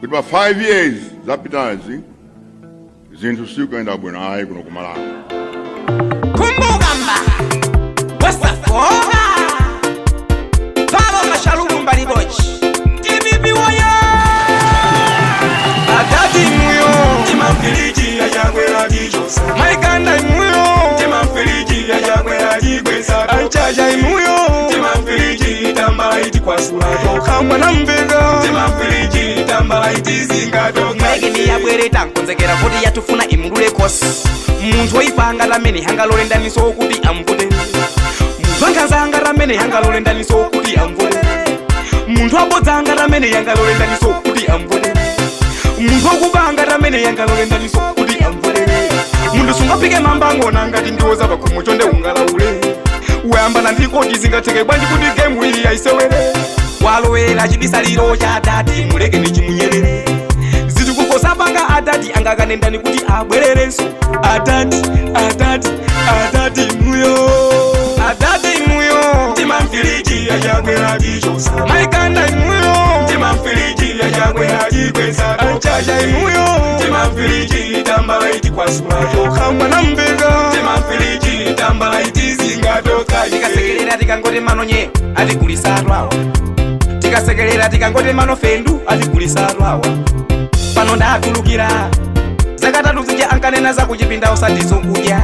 Kuti pa 5 years zapitazi zinthu sikuyenda bwino ayi kuno ku Malawi. Kumbukamba wasafoka palo mashalulumba libochi DPP woye Adadi muyo. Timamfiliji achakwera tichosa. Maikanda imuyo. Timamfiliji achakwera tigwesa. Anchacha imuyo. Timamfiliji tambala itikwasula toka. Kamwana mbega. Timamfiliji tambala itizinga toka. Mwekeni yabwereta nkonzekera kuti yatufuna imulule kosi. Munthu woyipa ngati amene hangalole ndaniso kuti amvute. Munthu wankhanza ngati amene hangalole ndaniso kuti amvute. Munthu wabodza ngati amene yangalole ndaniso kuti amvute. Munthu wakuba ngati amene yangalole ndaniso kuti amvute. Munthu sungaphike mambang'ona ngati ndiwoza pakhomo, chonde ungalaule. Wayambana ndikoti zingatheke bwanji kuti gemu iyi ayisewere? Walowera chibisaliro cha adati, mulekeni chimunyerere. Zitikukosa panga adati angakanendani kuti abwererenso. Adadi, adadi, adadi muyo. Adati inuyo. Timamfiliji achakwera tichosa. Maikanda imuyo. Timamfiliji achakwera tigwesa. Anchacha imuyo. Timamfiliji tambala itikwasula toka. Kamwana mbega. Timamfiliji tambala itizinga toka. Tikasekerera tikangoti manonye atigulisa awa. Tikasekerera tikangoti mano fendu atigulisa awa. Pano ndatulukira zaka 3 zija ankanena zakuchipinda usati zokudya.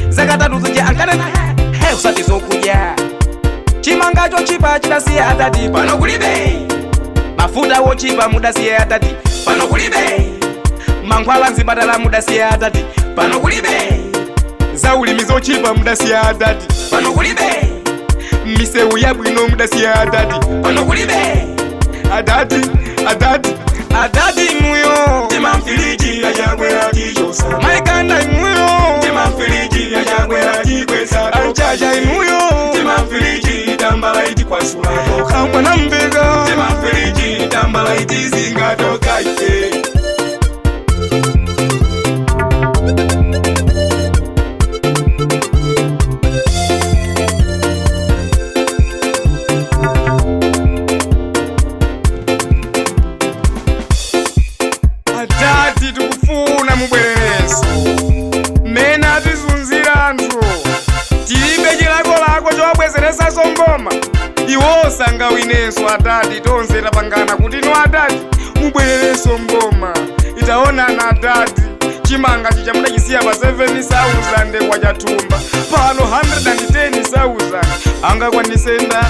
Zaka 3 zija ankanena he usati zokudya. Chimangacho chipa chidasiya atati pano kulibe. Mafuta wochipa mudasiya atati pano kulibe. Mankhwala mzipatala mudasiya atati pano kulibe. Zaulimi zochipa mudasiya adadi pano kulibe. Misewu yabwino mudasiya adadi pano kulibe. Adadi, adadi, adadi imuyo. Timamfiliji achakwera tichosa. Maikanda imuyo. Timamfiliji achakwera tigwesa. Anchacha imuyo. Timamfiliji tambala itikwasula toka. Kamwana mbega. Timamfiliji tambala itizinga toka ife. Adadi tikufuna mubwererenso. Mmene atizunzira anthu, tilibe chilakolako chowabwezeresanso mboma. Iwo sangawinenso adadi. Tonse tapangana kuti inu adadi mubwererenso mboma. Itaonana adadi, chimanga chija mudachisiya pa 7,000 kwachathumba, pano 110,000 angakwanisenda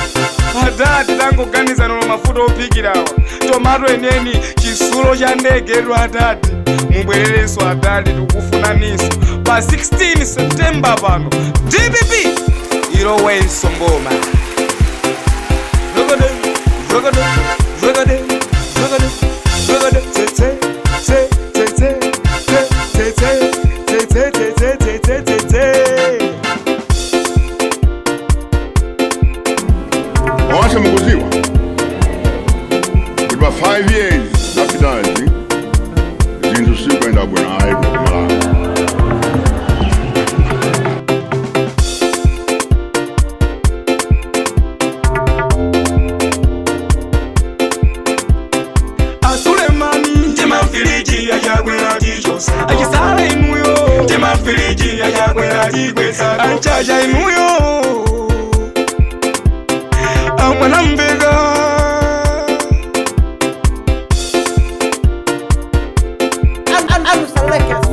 adadi? Tangoganizano, mafuta ophikirawa, tomato eneni chisulo cha ndegetu. Adadi mubwererenso, adadi tikufunaniso pa 16 September pano DPP ilowenso mboma. Rogode, rogode, rogode, rogode, rogode, tse tse tse tse tse tse tse tse tse tse tse tse tse. Onse mukuziwa kuti pa 5 years zapitazi zinthu sikuyenda bwino ayi kuno ku Malawi. Asulemani. Timamfiliji achakwera tichosa. Achisala imuyo. Timamfiliji achakwera tigwesa. Anchacha imuyo. Amwana mbega. Alusalekes.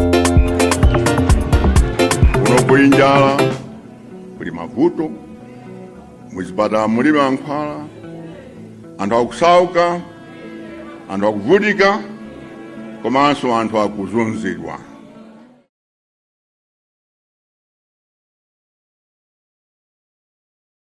Kuno kuli njala, kuli mavuto, muzipatala mulibe mankhwala, anthu akusauka, anthu akuvutika, komanso anthu akuzunzidwa.